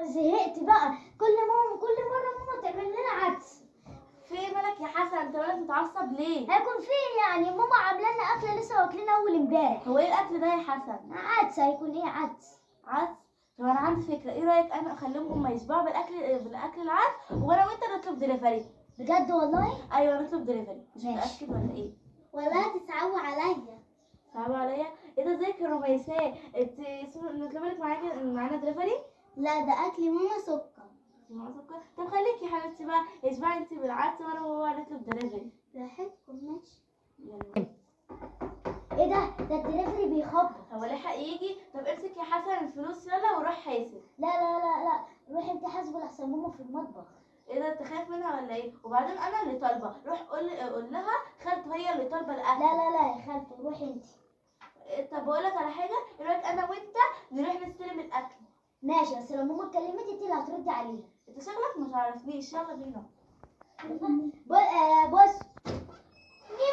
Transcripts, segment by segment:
زهقت بقى. كل مرة ماما تعمل لنا عدس. في إيه مالك يا حسن؟ انت مالك متعصب ليه؟ هيكون فيه يعني ماما عامله لنا اكله لسه واكلينها اول امبارح. هو ايه الاكل ده يا حسن؟ عدس. هيكون ايه؟ عدس. عدس. طب انا عندي فكره، ايه رايك انا اخليهم هم يشبعوا بالاكل العدس، وانا وانت نطلب دليفري. بجد والله؟ ايوه نطلب دليفري. مش ماشي. متاكد ولا ايه؟ ولا تصعبوا عليا. صعب عليا؟ ايه ده، ازيك يا رميساء؟ انت نطلب لك معانا دليفري؟ لا ده اكل ماما سكر. مع سكر. طب خليكي يا حبيبتي بقى، اشبعي انت بالعدس وانا وهو نطلب دليفري. راحتكم. ماشي. يلا. ايه ده الدليفري بيخبط. هو لحق يجي؟ طب امسك يا حسن الفلوس يلا وروح حاسب. لا لا لا لا، روحي انت حاسبه لحسن ماما في المطبخ. ايه ده، انت خايف منها ولا ايه؟ وبعدين انا اللي طالبه، روح قول لها خالته هي اللي طالبه الاكل. لا لا لا يا خالته، روحي انت. إيه، طب بقول لك على حاجه، ايه رايك انا وانت نروح نستلم الاكل؟ ماشي، بس لو ماما اتكلمت انت اللي هتردي عليها. انت شغلك مش عارفنيش. يلا بينا. بص. نم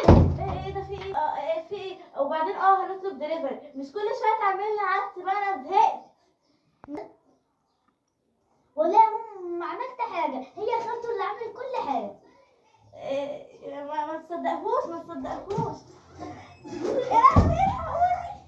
نم. ايه ده، في ايه؟ ايه في ايه؟ وبعدين هنطلب دليفري، مش كل شوية تعمل لنا عدس بقى، انا زهقت. والله يا ماما ما عملت حاجه، هي خالته اللي عملت كل حاجه. إيه، ما تصدقهوش ما تصدقهوش. يا لهوي الحقوني.